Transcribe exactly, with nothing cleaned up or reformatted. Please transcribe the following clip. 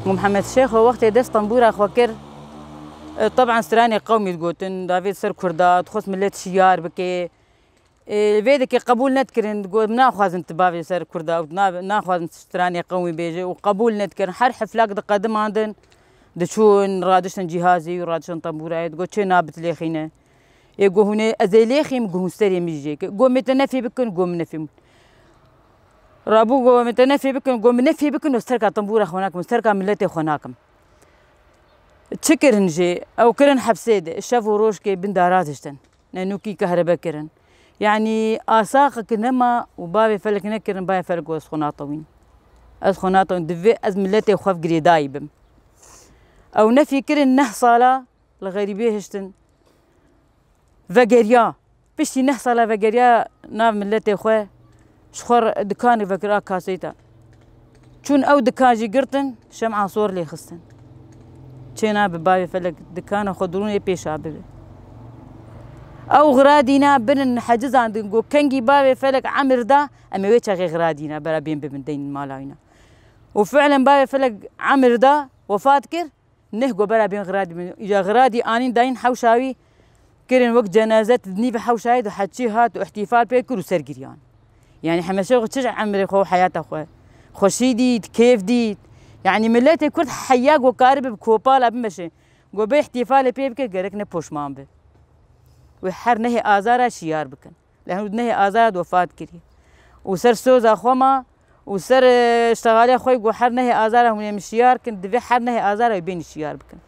Muhammed Şêxo wextê dest tembûra xwe kir, e, teban stranê qewmî digotin, davêt ser Kurda, dixwest millet şiyar bike. E, vê dikê qebûl nedikirin, digot, "Naxwazin tu bavê ser Kurda û na-, naxwazin stranê qewmî bêje" û qebûl nedikirin. Her heflak diqedimandin, diçûn, radiştin cîhazî û radiştin tembûrayê, digot, "Çê nabit lêxîne." Ê go hûn ê, ez ê lêxîm, go hûn serê min jê ke. Go me te nefê bikin, go min nefê min. Rabû go me te nefê bikin, go min nefê bikin, û serka tembûra xwe nakim, serka miletê xwe nakim. Çi kirin jê? Ew kirin hepsê de, şev û roj ke bin dara diştin. Nenûkî kehrebe kirin. Yanî asaqek nema û bavê felek nekirin, bavê felek got, "Ez xwe natewîn. Ez xwe natewîn, divê ez miletê xwe girêdayî bim." Ew nefî kirin neh sala li xerîbê hiştin. Vegeriya. Piştî neh sala vegeriya nav miletê xwe, ji xwe re dikanê vekir a kaseyta. Çûn ew dikan jî girtin, şem'a sor lê xistin. Çêna bi bavê felek dikana xwe dirûnê pêşa bibe. Ew xiradîna binin hecizandin, got, "Kengî bavê felek emir da, em ê wê çaxê xiradîna bera bên bibin deyn mala wîna." Û fi'len bavê felek emir da, wefat kir. Neh go bera bên xiradî bin. Îca xiradî anîn dayîn hewşa wî, kirin wek cenaze, di nîvê hewşayê de heçî hat û îhtîfal pê kir û ser giriyan. Yanî Hemed Şêxo çi emrê xwe û heyata xwe, xweşî dît, kêf dît. Yanî miletê Kurd heya go karibe bi kopala bimeşe, go bê îhtîfalê pê bike, gerek ne poşman be. Wê her nehê azara şiyar bikin. Lê hûn nehê azad wefat kiriye. Û ser soza xwe ma û ser, e, ştexaliya xwe, got, "Her nehê azara hûn ê min şiyar kin, divê her nehê azara wê bênî şiyar bikin."